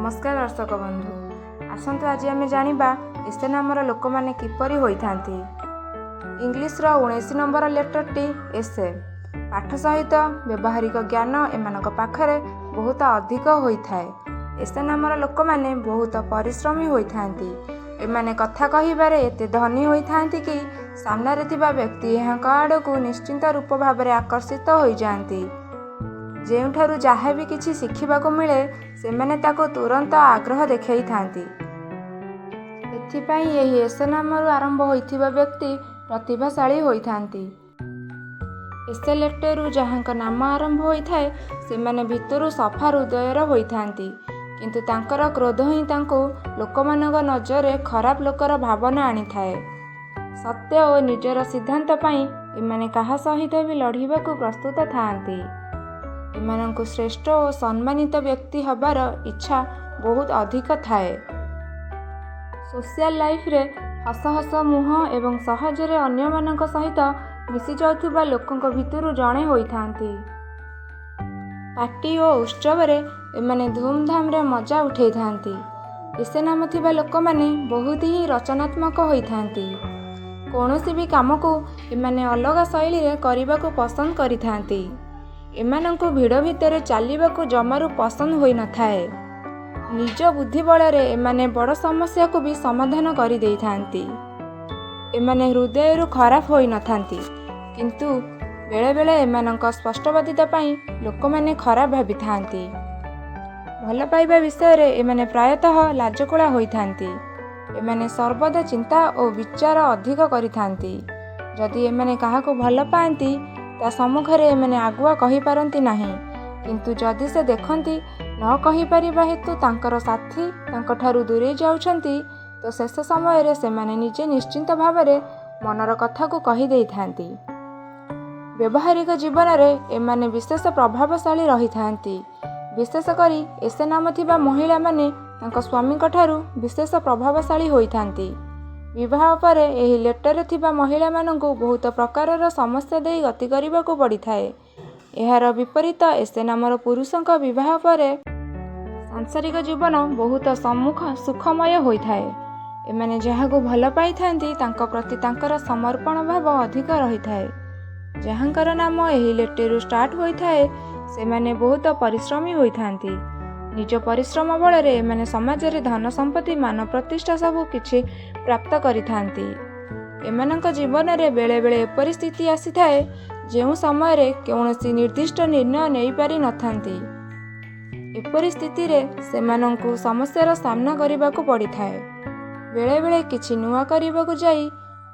ନମସ୍କାର ଦର୍ଶକ ବନ୍ଧୁ, ଆସନ୍ତୁ ଆଜି ଆମେ ଜାଣିବା ଏସ୍ ନାମର ଲୋକମାନେ କିପରି ହୋଇଥାନ୍ତି। ଇଂଲିଶର 19 ନମ୍ବର ଲେଟରଟି ଏସ୍। ପାଠ ସହିତ ବ୍ୟବହାରିକ ଜ୍ଞାନ ଏମାନଙ୍କ ପାଖରେ ବହୁତ ଅଧିକ ହୋଇଥାଏ। ଏସ୍ ନାମର ଲୋକମାନେ ବହୁତ ପରିଶ୍ରମୀ ହୋଇଥାନ୍ତି। ଏମାନେ କଥା କହିବାରେ ଏତେ ଧନୀ ହୋଇଥାନ୍ତି କି ସାମ୍ନାରେ ଥିବା ବ୍ୟକ୍ତି ଏହାଙ୍କ ଆଡ଼କୁ ନିଶ୍ଚିତ ରୂପ ଭାବରେ ଆକର୍ଷିତ ହୋଇଯାଆନ୍ତି। ଯେଉଁଠାରୁ ଯାହା ବି କିଛି ଶିଖିବାକୁ ମିଳେ, ସେମାନେ ତାକୁ ତୁରନ୍ତ ଆଗ୍ରହ ଦେଖାଇଥାନ୍ତି। ଏଥିପାଇଁ ଏହି ଏସ୍ ନାମରୁ ଆରମ୍ଭ ହୋଇଥିବା ବ୍ୟକ୍ତି ପ୍ରତିଭାଶାଳୀ ହୋଇଥାନ୍ତି। ଏସ୍ ଲେଟରରୁ ଯାହାଙ୍କ ନାମ ଆରମ୍ଭ ହୋଇଥାଏ, ସେମାନେ ଭିତରୁ ସଫା ହୃଦୟର ହୋଇଥାନ୍ତି। କିନ୍ତୁ ତାଙ୍କର କ୍ରୋଧ ହିଁ ତାଙ୍କୁ ଲୋକମାନଙ୍କ ନଜରରେ ଖରାପ ଲୋକର ଭାବନା ଆଣିଥାଏ। ସତ୍ୟ ଓ ନିଜର ସିଦ୍ଧାନ୍ତ ପାଇଁ ଏମାନେ କାହା ସହିତ ବି ଲଢ଼ିବାକୁ ପ୍ରସ୍ତୁତ ଥାଆନ୍ତି। ଏମାନଙ୍କୁ ଶ୍ରେଷ୍ଠ ଓ ସମ୍ମାନିତ ବ୍ୟକ୍ତି ହେବାର ଇଚ୍ଛା ବହୁତ ଅଧିକ ଥାଏ। ସୋସିଆଲ ଲାଇଫରେ ହସ ହସ ମୁହଁ ଏବଂ ସହଜରେ ଅନ୍ୟମାନଙ୍କ ସହିତ ମିଶିଯାଉଥିବା ଲୋକଙ୍କ ଭିତରୁ ଜଣେ ହୋଇଥାନ୍ତି। ପାର୍ଟି ଓ ଉତ୍ସବରେ ଏମାନେ ଧୁମଧାମରେ ମଜା ଉଠାଇଥାନ୍ତି। ଏସ୍ ନାମ ଥିବା ଲୋକମାନେ ବହୁତ ହିଁ ରଚନାତ୍ମକ ହୋଇଥାନ୍ତି। କୌଣସି ବି କାମକୁ ଏମାନେ ଅଲଗା ଶୈଳୀରେ କରିବାକୁ ପସନ୍ଦ କରିଥାନ୍ତି। ଏମାନଙ୍କୁ ଭିଡ଼ ଭିତରେ ଚାଲିବାକୁ ଜମାରୁ ପସନ୍ଦ ହୋଇନଥାଏ। ନିଜ ବୁଦ୍ଧି ବଳରେ ଏମାନେ ବଡ଼ ସମସ୍ୟାକୁ ବି ସମାଧାନ କରିଦେଇଥାନ୍ତି। ଏମାନେ ହୃଦୟରୁ ଖରାପ ହୋଇନଥାନ୍ତି, କିନ୍ତୁ ବେଳେବେଳେ ଏମାନଙ୍କ ସ୍ପଷ୍ଟବାଦିତା ପାଇଁ ଲୋକମାନେ ଖରାପ ଭାବିଥାନ୍ତି। ଭଲ ପାଇବା ବିଷୟରେ ଏମାନେ ପ୍ରାୟତଃ ଲାଜକୁଳା ହୋଇଥାନ୍ତି। ଏମାନେ ସର୍ବଦା ଚିନ୍ତା ଓ ବିଚାର ଅଧିକ କରିଥାନ୍ତି। ଯଦି ଏମାନେ କାହାକୁ ଭଲ ପାଆନ୍ତି, ତା ସମ୍ମୁଖରେ ଏମାନେ ଆଗୁଆ କହିପାରନ୍ତି ନାହିଁ। କିନ୍ତୁ ଯଦି ସେ ଦେଖନ୍ତି ନ କହିପାରିବା ହେତୁ ତାଙ୍କର ସାଥୀ ତାଙ୍କଠାରୁ ଦୂରେଇ ଯାଉଛନ୍ତି, ତ ଶେଷ ସମୟରେ ସେମାନେ ନିଜେ ନିଶ୍ଚିନ୍ତ ଭାବରେ ମନର କଥାକୁ କହିଦେଇଥାନ୍ତି। ବ୍ୟବହାରିକ ଜୀବନରେ ଏମାନେ ବିଶେଷ ପ୍ରଭାବଶାଳୀ ରହିଥାନ୍ତି। ବିଶେଷ କରି ଏସ୍ ନାମ ଥିବା ମହିଳାମାନେ ତାଙ୍କ ସ୍ୱାମୀଙ୍କଠାରୁ ବିଶେଷ ପ୍ରଭାବଶାଳୀ ହୋଇଥାନ୍ତି। ବିବାହ ପରେ ଏହି ଲେଟରରେ ଥିବା ମହିଳାମାନଙ୍କୁ ବହୁତ ପ୍ରକାରର ସମସ୍ୟା ଦେଇ ଗତି କରିବାକୁ ପଡ଼ିଥାଏ। ଏହାର ବିପରୀତ ଏସ୍ ନାମର ପୁରୁଷଙ୍କ ବିବାହ ପରେ ସାଂସାରିକ ଜୀବନ ବହୁତ ସମ୍ମୁଖ ସୁଖମୟ ହୋଇଥାଏ। ଏମାନେ ଯାହାକୁ ଭଲ ପାଇଥାନ୍ତି, ତାଙ୍କ ପ୍ରତି ତାଙ୍କର ସମର୍ପଣ ଭାବ ଅଧିକ ରହିଥାଏ। ଯାହାଙ୍କର ନାମ ଏହି ଲେଟରରୁ ଷ୍ଟାର୍ଟ ହୋଇଥାଏ, ସେମାନେ ବହୁତ ପରିଶ୍ରମୀ ହୋଇଥାନ୍ତି। ନିଜ ପରିଶ୍ରମ ବଳରେ ଏମାନେ ସମାଜରେ ଧନ ସମ୍ପତ୍ତି, ମାନ ପ୍ରତିଷ୍ଠା ସବୁ କିଛି ପ୍ରାପ୍ତ କରିଥାନ୍ତି। ଏମାନଙ୍କ ଜୀବନରେ ବେଳେବେଳେ ଏପରି ସ୍ଥିତି ଆସିଥାଏ, ଯେଉଁ ସମୟରେ କୌଣସି ନିର୍ଦ୍ଦିଷ୍ଟ ନିର୍ଣ୍ଣୟ ନେଇପାରିନଥାନ୍ତି। ଏପରି ସ୍ଥିତିରେ ସେମାନଙ୍କୁ ସମସ୍ୟାର ସାମ୍ନା କରିବାକୁ ପଡ଼ିଥାଏ। ବେଳେବେଳେ କିଛି ନୂଆ କରିବାକୁ ଯାଇ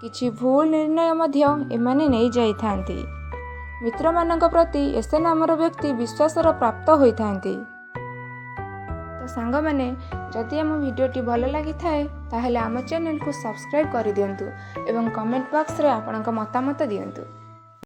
କିଛି ଭୁଲ ନିର୍ଣ୍ଣୟ ମଧ୍ୟ ଏମାନେ ନେଇଯାଇଥାନ୍ତି। ମିତ୍ରମାନଙ୍କ ପ୍ରତି ଏସ୍ ନାମର ବ୍ୟକ୍ତି ବିଶ୍ୱାସର ପ୍ରାପ୍ତ ହୋଇଥାନ୍ତି। ତ ସାଙ୍ଗମାନେ, ଯଦି ଆମ ଭିଡ଼ିଓଟି ଭଲ ଲାଗିଥାଏ, ତାହେଲେ ଆମ ଚ୍ୟାନେଲକୁ ସବସ୍କ୍ରାଇବ୍ କରିଦିଅନ୍ତୁ ଏବଂ କମେଣ୍ଟ ବକ୍ସରେ ଆପଣଙ୍କ ମତାମତ ଦିଅନ୍ତୁ।